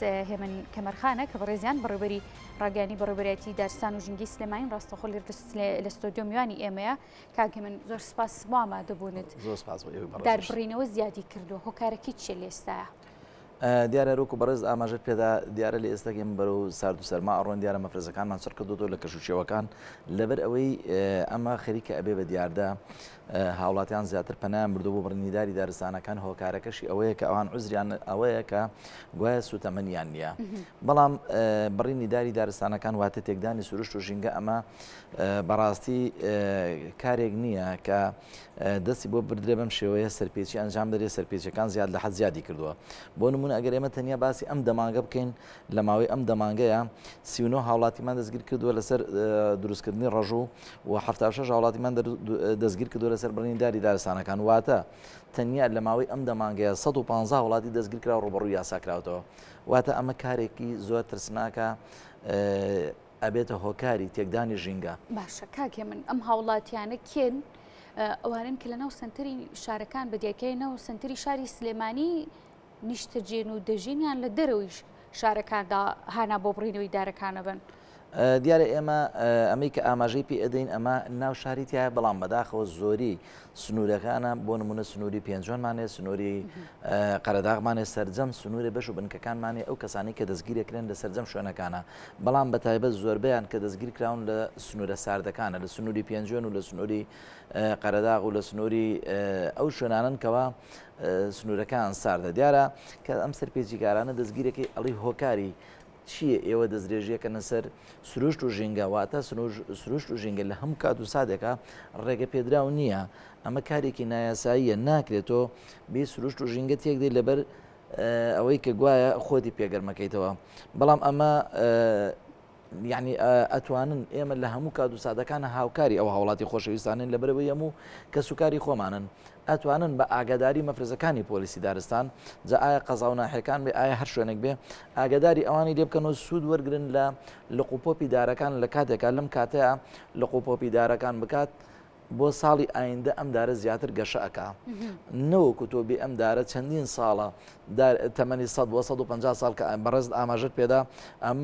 هێمن کەمەرخانە کە بەڕێزیان بەڕێوبەری ڕاگەیانی بەڕێوبەرایەتی دارستان و ژینگەی سلێمانین ڕاستەخۆ لە ستۆدیۆ میوانی ئێمەیە. کاک هێمن زۆر سپاس بۆ ئامادەبوونت. زۆر سپاس بۆ ئێوەی بەڕێزیش. داربڕینەوە زیادی کردووە هۆکارەکەی چییە لە ئێستایا؟ دیارە وەکو بەڕێز ئاماژەت پێدا دیارە لە ئێستا ئێمە بەرەو سارد و سەرما ئەڕۆن دیارە مەفرەزەکانمان چڕ کردوەوە لە کەش و شێوەکان لەبەر ئەوەی ئەمە خەریکە ئەبێ بە دیاردە هاوڵاتیان زیاتر پەنایان بردو بۆ بڕینی داری دارستانەکان هۆکارەکەشی ئەوەیە کە ئەوان عوزریان ئەوەیە کە گوایە سوتەمەنیان نییە بەڵام بڕینی داری دارستانەکان واتە تێکدانی سروشت و ژینگە ئەمە بەڕاستی کارێک نییە کە دەستی بۆ بردرێ بەم شێوەیە سەرپێچی ئەنجام دەرێ سەرپێچەکان زیاد لە حەد زیادی کردووە بۆ نمونە ئەگەر ئێمە تەنیا باسی ئەم دەمانگە بکەین لە ماوەی ئەم دەمانگەیە 39 هاوڵاتیمان دەستگیر کردووە لەسەر دروستکردنی ڕەژوو و 76 هاوڵاتیمان دەستگیر کردووە لەسەر بڕینی داری دارستانەکان واتە تەنیا لە ماوەی ئەم دەمانگەیە 115 وڵاتی دەستگیر کرا ڕوبەڕوو یاسا کراوەتەوە واتە ئەمە کارێکی زۆر ترسناکە ئەبێتە هۆکاری تێکدانی ژینگە. باشە کاک هێمن ئەم هاوڵاتیانە کێن؟ ئەوانەن کە لەناو سەنتەری شارەکان بە دیارکراوی ناو سەنتەری شاری سلێمانی نیشتەجێن و دەژین یان لە دەرەوەی شارەکاندا هانا بۆ بڕینەوەی دارەکانە بن؟ دیارە ئێمە ئەمەی کە ئاماژەی پێ ئەدەین ئەمە ناو شاری تایە بەڵام بەداخەوە زۆری سنوورەکانە بۆ نمونە سنووری پێنجوێنمان هەیە سنووری قەرەداغمان هەیە سەرجەم سنووری بەش و بنکەکانمان هەیە ئەو کەسانی کە دەستگیرەکرێن لە سەرجەم شوێنەکانە بەڵام بە تایبەت زۆربەیان کە دەستگیر کراون لە سنوورە ساردەکانە لە سنووری پێنجوێن و لە سنووری قەرەداغ و لە سنووری ئەو شوێنانن کەوا سنوورەکان ساردە دیارە کە ئەم سەرپێچیکارانە دەستگیرەکەی ئەڵی هۆکاری چییە ئێوە دەستدرێژیەکەنە سەر سروشت و ژینگە واتە سروشت و ژینگە لە هەموو کات و ساتێکا ڕێگە پێدراو نییە ئەمە کارێکی نایاساییە ناکرێت تۆ بێ سروشت و ژینگە تێک دەی لەبەر ئەوەی کە گوایە خۆتی پێگەرمەکەیتەوە بەڵام ئەمە یعنی ئەتوانن ئێمە لە هەموو کات و سادەکان هاوکاری ئەو هاوڵاتی خۆشەویستانن لە بەرەوەی هەموو کەسوکاری خۆمانن ئەتوانن بە ئاگاداری مەفرەزەکانی پۆلیسی دارستان، جا ئایا قەزا و ناحیەکان بێ ئایا هەر شوێنێک بێ، ئاگاداری ئەوانی لێ بکەن و سوود وەرگرن لە لق و پۆپی دارەکان لە کاتێکا لەم کاتەیا لق و پۆپی دارەکان بکات بۆ ساڵی ئایندە ئەم دارە زیاتر گەشە ئەکا نەوەکو تۆ بێ ئەم دارە چەندین ساڵە تەمەنی 100 بۆ 150 ساڵ کە بەڕێزت ئاماژەت پێدا ئەم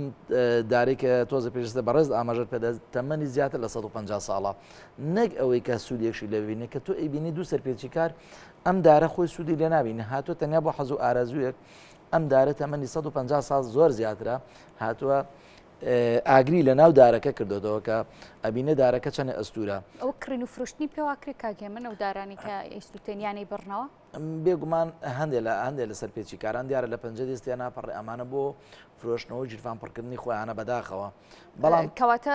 دارێک کە تۆزە پێشتە بەڕێز ئاماژەت پێدا تەمەنی زیاتر لە 150 ساڵە نەک ئەوەی کە سوودێکشی لێ ببینێ کە تۆ ئەیبینی دوو سەرپێچیکار ئەم دارە خۆی سوودی لێ نابینێ هاتووە تەنیا بۆ حەز و ئارەزوویەک ئەم دارە تەمەنی 150 ساڵ زۆر زیاترە هاتووە ئاگری لە ناو دارەکە کردوتەوە کە ئەبینە دارەکە چەنە ئەستورە. ئەو کڕین و فرۆشتنی پێواکرێ کاک هێمن ئەو دارانی کە ئەیسووتێن یان ئەیبڕنەوە؟ بێگومان هەندێ لە هەندێ لە سەرپێچیکاران دیارە لە پەنجە دەستیان ناپەڕێ ئەمانە بۆ فرۆشتنەوە گیرفان پڕکردنی خۆیانە بەداخەوە بەڵام کەواتە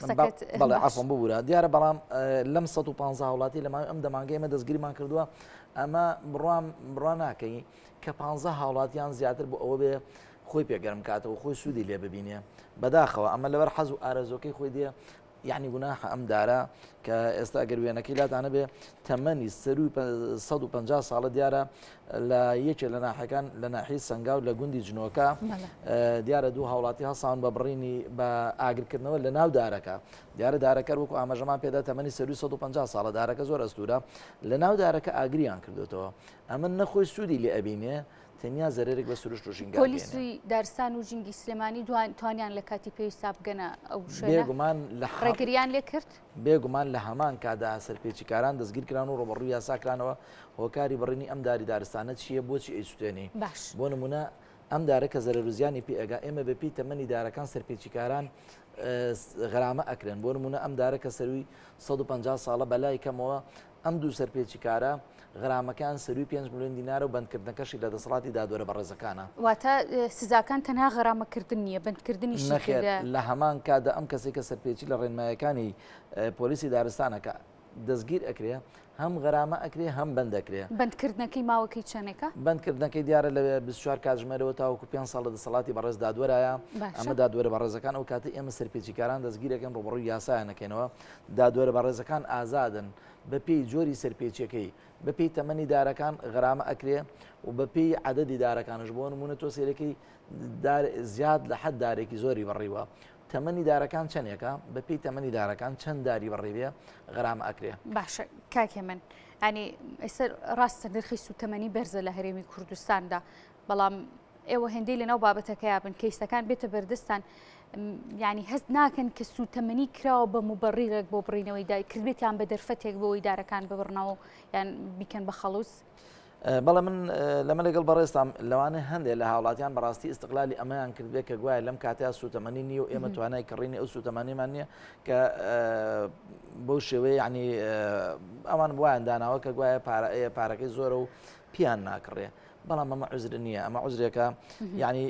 قسەکەت بەڵێ عەفوەم ببورە دیارە بەڵام لەم 115 هاوڵاتی لە ماوەی ئەم دەمانگە ئێمە دەستگیرمان کردووە ئەمە بڕوام بڕوا ناکەی کە 15 هاوڵاتیان زیاتر بۆ ئەوە بێ خۆی پێگەرم کاتەوە خۆی سوودی لێ ببینێ بەداخەوە ئەمە لەبەر حەز و ئارەزۆکەی خۆی دێ یعنی گوناحە ئەم دارە کە ئێستا گەر وێنەکەی لاتانە بێ تەمەنی سەروی 150 ساڵە دیارە لە یەکێ لە ناحیەکان لە ناحیەی سەنگاو لە گوندی جنۆکە دیارە دوو هاوڵاتی هەڵساون بە بڕینی بە ئاگرکردنەوە لە ناو دارەکە دیارە دارەکە وەکو ئاماژەمان پێدا تەمەنی سەروی 150 ساڵە دارەکە زۆر ئەستورە لە ناو دارەکە ئاگریان کردوێتەوە ئەمە نەخۆی سوودی لێ ئەبینێ تەنیا زەرێک بە سروشت و ژینگە پۆلیسی دارستان و ژینگی سلێمانی دوان توانیان لە کاتی پێویستا بگەنە ئەو شوێنە بێگومان لە ڕێگریان لێ کرد بێگومان لە هەمان کاتدا سەرپێچیکاران دەستگیرکران و ڕووبەڕووی یاسا کرانەوە، هۆکاری بڕینی ئەم داری دارستانە چییە، بۆچی ئەیسوتێنی؟ باش. بۆ نموونە ئەم دارە کە زەرەر و زیانی پێ ئەگا، ئێمە بە پێی تەمەنی دارەکان سەرپێچیکاران غەرامە ئەکرێن، بۆ نموونە ئەم دارە کە سەرووی 150 ساڵە بە لای کەمەوە ئەم دوو سەرپێچیکارە غەرامەکەیان سەرووی 5 ملیۆن دینارە و بەندکردنەکەشی لە دەسەڵاتی دادوەرە بەڕێزەکانە. واتە سزاکان تەنها غەرامەکردن نییە، بەندکردنیشی نەخێر، تێدایە. لە هەمان کاتدا ئەم کەسەی کە سەرپێچی لە ڕێنمایەکانی پۆلیسی دارستانە کە دەستگیر ئەکرێ هەم غەرامە ئەکرێ هەم بەند ئەکرێ. بەندکردنەکەی ماوەکەی چەندێکە؟ بەندکردنەکەی دیارە لە 24 کاتژمێرەوە تاوەکو پێنج ساڵ لە دەسەڵاتی بەڕێز دادوەرایە. باشە. ئەمە دادوەرە بەڕێزەکان ئەو کاتەی ئێمە سەرپێچیکاران دەستگیر ئەکەین ڕووبەڕووی یاسایان ئەکەینەوە. دادوەرە بەڕێزەکان ئازادن بەپێی جۆری سەرپێچیەکەی بەپێی تەمەنی دارەکان غەرامە ئەکرێ و بەپێی عەدەدی دارەکانش بۆ نمونە تۆ سێرەکەی دار زیاد لە حەد دارێکی زۆری بڕیوە تەمەنی دارەکان چەندێکە بەپێی تەمەنی دارەکان چەند داری بڕیبێ غەرامە ئەکرێ. باشە کاک هێمن ینی ئێستا ڕاستە نرخی سوتەمەنی بەرزە لە هەرێمی کوردستاندا بەڵام. ئێوە هێندەی لەناو بابەتەکەیا بن کەیسەکان بێتە بەردەستان یعنی هەست ناکەن کە سوتەمەنی کراوە بە موبەڕیرێک بۆ بڕینەوەی دای کردبێتیان بە دەرفەتێک بۆ ئەوەی دارەکان ببڕنەوە یان بیکەن بە خەڵوز؟ بەڵێ من لەمە لەگەڵ بەڕێزتام لەوانەیە هەندێک لە هاوڵاتیان بەڕاستی ئیستقلالی ئەمەیان کردبێت کە گوایە لەم کاتەیا سوتەمەنی نییە و ئێمە توانای کڕینی ئەو سوتەمەنیمان نییە کە بەو شێوەیە یعنی ئەوان وایان داناوە کە گوایە پارەکەی زۆرە و پیان ناکڕێ. بەڵام ئەمە عوزر نییە، ئەمە عوزرێکە یعنی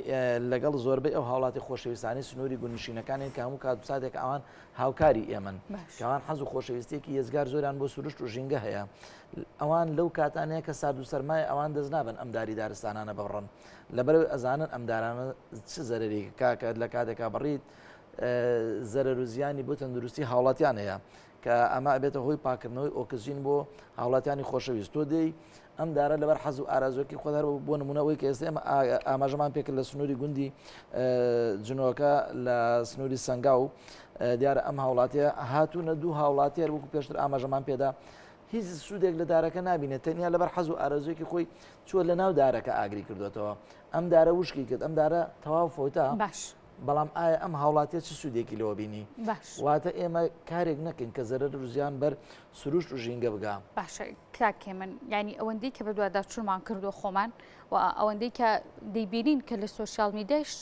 لەگەڵ زۆربەی ئەو هاوڵاتی خۆشەویستانی سنووری گوندنشینەکانین کە هەموو کات و ساتێک ئەوان هاوکاری ئێمەن، کە ئەوان حەز و خۆشەویستیەکی یەزگار زۆریان بۆ سروشت و ژینگە هەیە، ئەوان لەو کاتانەیە کە سارد و سەرمایە ئەوان دەست نابەن ئەم داری دارستانانە ببڕن، لەبەرئەوەی ئەزانن ئەم دارانە چ زەرەرێکی کاکە لە کاتێکا بڕیت زەرەر و زیانی بۆ تەندروستی هاوڵاتیان هەیە کە ئەمە ئەبێتە هۆی پاکردنەوەی ئۆکسجین بۆ هاوڵاتیانی خۆشەویست تۆ دێی ئەم دارە لەبەر حەز و ئارەزووەکی خۆت هەر بۆ نمونە ئەوەی کە ئێستا ئێمە ئاماژەمان پێکرد لە سنووری گوندی جنۆکە لە سنووری سەنگاو دیارە ئەم هاوڵاتیە هاتوونە دوو هاوڵاتی هەر وەکو پێشتر ئاماژەمان پێدا هیچ سوودێک لە دارەکە نابینێت تەنیا لەبەر حەز و ئارەزوویەکی خۆی چووە لە ناو دارەکە ئاگری کردوێتەوە ئەم دارە وشکی کرد ئەم دارە تەواو فەوتا باش بەڵام ئایا ئەم هاوڵاتیە چ سوودێکی لەوە بینی؟ باش. واتە ئێمە کارێک نەکەین کە زەرەر و زیان بەر سروشت و ژینگە بگا. باشە کاک هێمن یانی ئەوەندەی کە بەدواداچوونمان کردووە خۆمان و ئەوەندەی کە دەیبینین کە لە سۆشیال میدیایش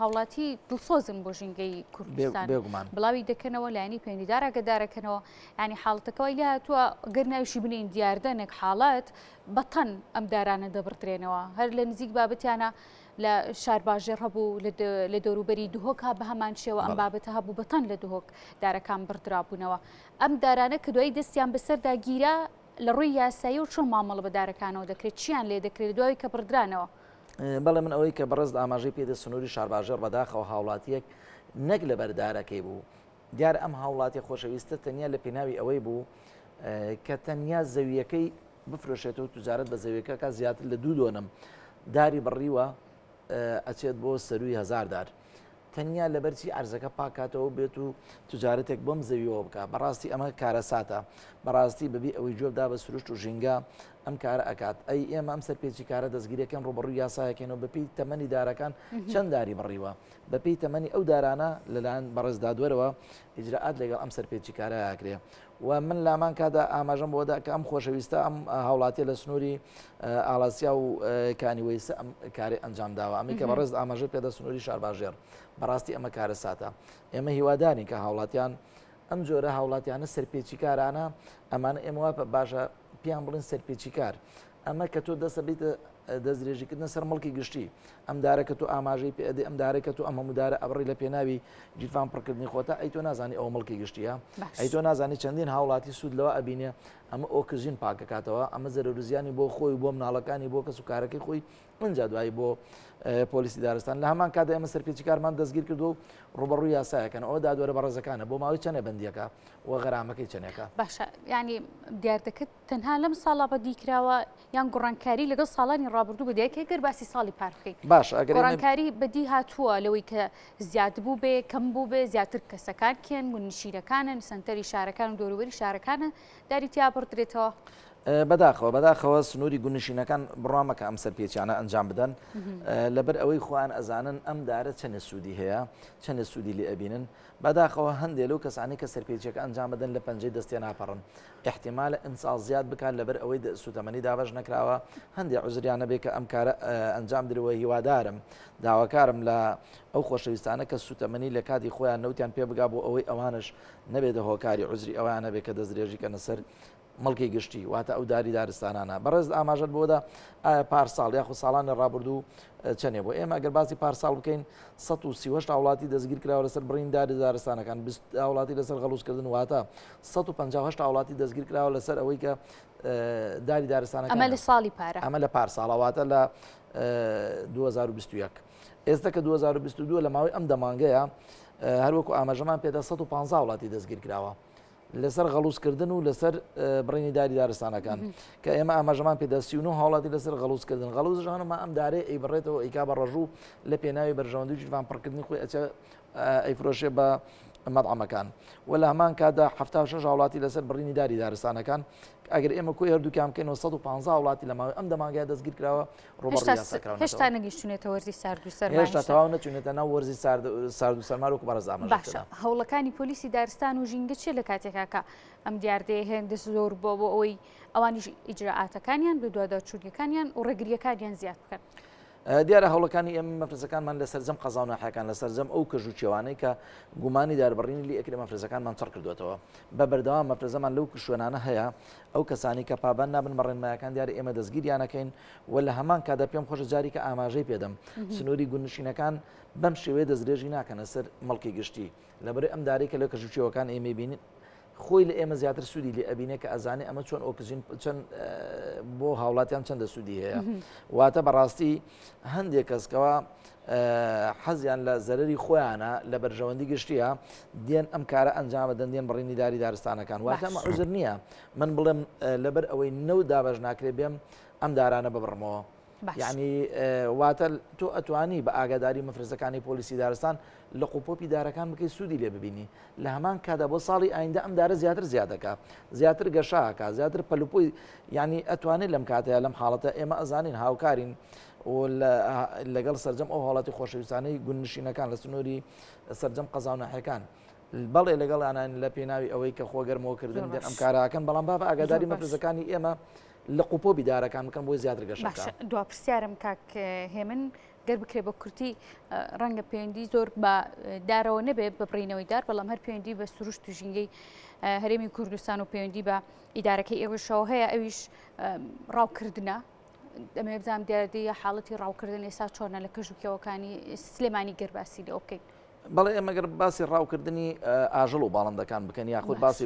هاوڵاتی دڵسۆزن بۆ ژینگەی کوردستان بێگومان بڵاوی دەکەنەوە لایەنی پەیوەندیدار ئاگادارەکەنەوە یانی حاڵەتەکە وای لێهاتووە گەر ناویشی بنێین دیاردە نەک حاڵەت بە تەن ئەم دارانە دەبڕدرێنەوە هەر لە نزیک بابەتیانە لە شارباژێڕ هەبوو لە دەوروبەری دهۆک ها بە هەمان شێوە ئەم بابەتە هەبوو بە تەن لە دهۆک دارەکان بڕدرابوونەوە ئەم دارانە کە دوایی دەستیان بەسەردا گیرا لە ڕووی یاسایی و چۆن مامەڵە بە دارەکانەوە دەکرێت چیان لێ دەکرێت دوای کە بڕدرانەوە؟ بەڵێ من ئەوەی کە بەڕێزت ئاماژەی پێدا سنووری شارباژێڕ بەداخەوە هاوڵاتییەک نەک لەبەر دارەکەی بوو دیارە ئەم هاوڵاتیە خۆشەویستە تەنیا لە پێناوی ئەوەی بوو کە تەنیا زەویەکەی بفرۆشێتەوە توجارەت بە زەویەکە کا زیاتر لە دوو دۆنم داری بڕیوە ئەچێت بۆ سەروی هزار دار تەنیا لەبەرچی ئەرزەکە پاکاتەوە بێت و تجارەتێک بۆم زەویەوە بکە بەڕاستی ئەمە کارەساتە بەڕاستی بەبی ئەوەی جۆبدا بە سروشت و ژینگە ئەم کارە ئەکات ئەی ئێمە ئەم سەرپێچی کارە دەستگیرەکەن ڕوبەڕوو یاسایەکەینەوە بەپی تەمەنی دارەکان چەند داری بڕیوە بەپێی تەمەنی ئەو دارانە لەلایەن بەڕێز دادوەرەوە ئیجرائات لەگەڵ ئەم سەرپێچیکارە ئەکرێ و من لامان کادا ئاماژەم بۆدا کە ئەم خۆشەویستە ئەم هاوڵاتیە لە سنووری ئاڵاسیا و کانی وەیسە ئەم کاری ئەنجام داوە ئەمەی کە بەڕێز ئاماژە پێدا سنووری شارباژێڕ بەڕاستی ئەمە کارەساتە ئێمە هیوادارین کە هاوڵاتیان ئەم جۆرە هاوڵاتیانە سەرپێچیکارانە ئەمانە ئێمە وا باشە پێیان بڵێن سەرپێچیکار ئەمە کە تۆ دەستە بیتە دەستدرێژیکردنە سەر مڵکی گشتی ئەم دارە کە تۆ ئاماژەی پێ ئەدەی ئەم دارە کە تۆ ئەم هەموو دارە ئەبڕی لە پێناوی گیرفان پڕکردنی خۆتە ئەی تۆ نازانی ئەوە مڵکی گشتیە ئەی تۆ نازانی چەندین هاوڵاتی سوود لەوە ئەبینێ ئەمە ئۆکسجین پاکەکاتەوە ئەمە زەرەر و زیانی بۆ خۆی و بۆ مناڵەکانی بۆ کەس و کارەکەی خۆی ئینجا دوایی بۆ پۆلیسی دارستان لە هەمان کاتدا ئێمە سەرپێچیکارمان دەستگیر کردو و ڕوبەڕووی یاسایەکەن ئەوە دادوەرە بەڕێزەکانە بۆ ماوەی چەنێ بەندیەکە و غەرامەکەی چەنێکە. باشە یانی دیاردەکە تەنها لەم ساڵە بەدی کراوە یان گۆڕانکاری لەگەڵ ساڵانی ڕابردوو بەدی کە گەر باسی ساڵی پار بکەین باشە ئەگەر گۆڕانکاری بەدی هاتووە لەوەی کە زیاد بوو بێ کەم بوو بێ زیاتر کەسەکان کێن گوندنشینەکانن سەنتەری شارەکان و دەوروبەری شارەکانن داری تیا بڕدرێتەوە. بەداخەوە بەداخەوە سنووری گوندنشینەکان بڕوا مەکە ئەم سەرپێچیانە ئەنجام بدەن لەبەر ئەوەی خۆیان ئەزانن ئەم دارە چەنێ سوودی هەیە چەنێ سوودی لێ ئەبینن بەداخەوە هەندێ لەو کەسانەی کە سەرپێچیەکە ئەنجام ئەدەن لە پەنجەی دەست تێناپەڕن ئیحتیمالە ئمساڵ زیاد بکات لەبەر ئەوەی سوتەمەنی دابەش نەکراوە هەندێ عوزریان هەبێ کە ئەم کارە ئەنجام درێ و هیوادارم داواکارم لە ئەو خۆشەویستانە کە سوتەمەنی لە کاتی خۆیان نەوتیان پێ بگا بۆ ئەوەی ئەوانش نەبێتە هۆکاری عوزری ئەویان هەبێ کە دەستدرێژی کەنە سەر مڵکی گشتی واتە ئەو داری دارستانانە. بەڕێزت ئاماژەت بۆدا ئایا پارساڵ یاخود ساڵانی ڕابردوو چەندێ بوو؟ ئێمە ئەگەر باسی پارساڵ بکەین 138 هاوڵاتی دەستگیر کراوە لەسەر بڕین داری دارستانەکان 20 هاوڵاتی لەسەر غەڵوزکردن واتە 158 هاوڵاتی دەستگیر کراوە لەسەر ئەوەی کە داری دارستانەکان ئەمە لە ساڵی پارە ئەمە لە پارساڵە واتە لە 2021 ئێستا کە 2022 لە ماوەی ئەم دەمانگەیە هەروەکو ئاماژەمان پێدا 115 وڵاتی دەستگیر کراوە لەسەر غەڵوزکردن و لەسەر بڕینی داری دارستانەکان کە ئێمە ئاماژەمان پێدا 39 هاوڵاتی لەسەر غەڵوزکردن غەڵوز ژانەما ئەم دارێ ئەی بڕێتەوە ئەیکا بە ڕەژوو لە پێناوی بەرژەوەندی جیرفان پڕکردنی خۆی ئەچە ئەیفرۆشێ بە مەتعەمەکان و لە هەمان کاتدا 76 هاوڵاتی لەسەر بڕینی داری دارستانەکان ئەگەر ئێمە کۆی هەردووکیان بکەینەوە 115 هاوڵاتی لە ماوەی ئەم دە مانگەیە دەستگیر کراوە ڕووبەڕووی یاسا کراونەتەوە. هێشتا نەگەیشتوونەتە وەرزی سارد و سەرما. هێشتا تەواو نەچوونەتە ناو وەرزی سارد و سەرما وەکو بەڕێز ئاماژەی باشە پێدا. هەوڵەکانی پۆلیسی دارستان و ژینگە چییە لە کاتێکا کە ئەم دیاردەیە هێندە زۆر بووە بۆ ئەوەی ئەوانیش ئیجرائاتەکانیان، بەدواداچوونیەکانیان و ڕێگرییەکانیان زیاد بکەن؟ دیارە هەوڵەکانی ئێمە مەفرەزەکانمان لە سەرجەم قەزا و ناحیەکان لە سەرجەم ئەو کەژ و کێوانەی کە گومانی داربڕینی لێ ئەکرێ مەفرەزەکانمان چڕ کردوێتەوە بە بەردەوام مەفرەزەمان لەو شوێنانە هەیە ئەو کەسانی کە پابند نابن بە ڕێنمایەکان دیارە ئێمە دەستگیریانەکەین و لە هەمان کاتدا پێم خۆشە جاری کە ئاماژەی پێدەم سنووری گوندنشینەکان بەم شێوەیە دەستدرێژی ناکەنە سەر مەڵکی گشتی لەبەرئ ئەم دارەی کە لە کەژ و کێوەکان ئێمەی بینین خۆی لە ئێمە زیاتر سوودی لێ ئەبینێ کە ئەزانێ ئەمە چۆن ئۆکسجین چەند بۆ هاوڵاتیان چەندە سوودی هەیە واتە بەڕاستی هەندێک کەسکەوە حەزیان لە زەرری خۆیانە لە بەرژەوەندی گشتیە دێن ئەم کارە ئەنجام دەن دێن بڕینی داری دارستانەکان واتە ئەمە عوزر نییە من بڵێم لەبەر ئەوەی نەو دابەش ناکرێ بێم ئەم دارانە ببڕمەوە یعنی واتە تۆ ئەتوانی بە ئاگاداری مەفرەزەکانی پۆلیسی دارستان لق و پۆپی دارەکان بکەی سوودی لێ ببینی لە هەمان کادا بۆ ساڵی ئایندە ئەم دارە زیاتر زیادەکە زیاتر گەشاکە زیاتر پەلوپۆی یعنی ئەتوانێت لەم کاتەیە لەم حاڵەتە ئێمە ئەزانین هاوکارین و لەگەڵ سەرجەم ئەو هاوڵاتی خۆشەویستانەی گوندنشینەکان لە سنووری سەرجەم قەزا و ناحیەکان بەڵێ لەگەڵیانین لە پێناوی ئەوەی کە خۆ گەرمەوەکردن دێن ئەم کارەکەن بەڵام با بە ئاگاداری مەفرەزەکانی ئێمە لق و پۆپی دارەکان بکەن بۆی زیاتر گەشە باشە دوا پرسیارم کاک هێمن گەر بکرێ بە کورتی ڕەنگە پەیوەندی زۆر بە دارەوە نەبێت بە بڕینەوەی دار بەڵام هەر پەیوەندی بە سروشت و ژینگەی هەرێمی کوردستان و پەیوەندی بە ئیدارەکەی ئێوەشەوە هەیە ئەویش ڕاوکردنە دەمەوێت بزانم دیاردەی یا حاڵەتی ڕاوکردن ئێستا چۆنە لە کەژ و کێوەکانی سلێمانی گەر باسی لەوە بکەین. بەڵێ ئێمە گەر باسی ڕاوکردنی ئاژەڵ و باڵندەکان بکەن یاخود باسی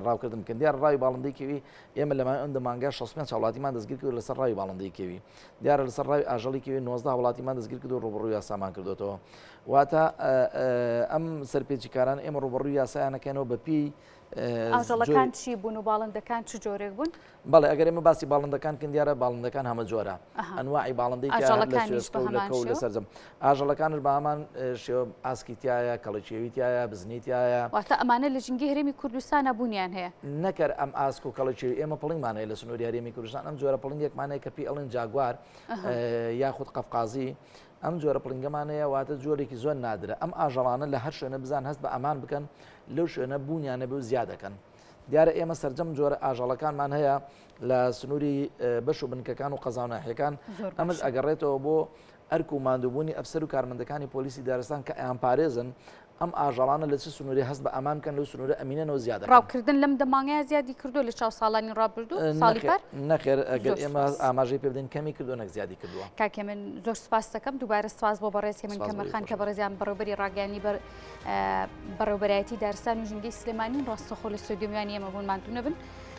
ڕاوکردن بکەن دیار ڕاوی باڵندەی کێوی ئێمە لە ماوەی ئەم دە مانگە 65 هاوڵاتیمان دەستگیر کرد لەسەر ڕاوی باڵندەی کێوی دیارە لەسەر ڕاوی ئاژەڵی کێوی 19 هاوڵاتیمان دەستگیر کرد و ڕووبەڕووی یاسامان کردوێتەوە واتە ئەم سەرپێچیکاران ئێمە ڕووبەڕووی یاسایانەکەنەوە بە پێی ئاژەڵەکان چی بوون و باڵندەکان چ جۆرێک بوون؟ بەڵێ ئەگەر ئێمە باسی باڵندەکان کەین دیارە باڵندەکان هەمە جۆرە ئەنواعی باڵندەی تیا هەر لە سوێسکە و لە کەو لە سەرجەم ئاژەڵەکانش بە هەمان شێوە ئاسکی تایە کەڵەکێوی تایە بزنی تایە. واتە ئەمانە لە ژینگەی هەرێمی کوردستانا بوونیان هەیە؟ نەکەر ئەم ئاسک و کەڵەکێوی ئێمە پڵنگمان هەیە لە سنووری هەرێمی کوردستان ئەم جۆرە پڵنگێکمان هەیە کە پێی ئەڵێن جاگوار یاخود قەفقازی ئەم جۆرە پڵنگەمان هەیە واتە جۆرێکی زۆر نادرە ئەم ئاژەڵانە لە هەر شوێنە بزان هەست بە ئەمان بکەن لەو شوێنە بوونیان هەبێ و زیاد دەکەن. دیارە ئێمە سەرجەم جۆرە ئاژەڵەکانمان هەیە لە سنووری بەش و بنکەکان و قەزا و ناحیەکان ئەمەش ئەگەڕێتەوە بۆ ئەرک و ماندووبوونی ئەفسەر و کارمەندەکانی پۆلیسی دارستان کە ئەیانپارێزن ئەم ئاژەڵانە لە چ سنوورێ هەست بە ئەمان بکەن لەو سنوورە ئەمینەنەوە زیاد دەکەن. ڕاوکردن لەم دە مانگەیا زیادی کردووە لە چاو ساڵانی ڕابردوو ساڵی پار؟ نەخێر ئەگەر ئێمە ئاماژەی پێ بدەین کەمی کردووە نەک زیادی کردووە. کاک هێمن زۆر سپاست دەکەم دووبارە سپاس بۆ بەڕێز هێمن کەمەرخان کە بەڕێزیان بەڕێوبەری ڕاگەیاندنی بەڕێوبەرایەتی دارستان و ژینگەی سلێمانین ڕاستەخۆ لە ستۆدیۆ میوانی ئێمە بوون ماندوو نەبن.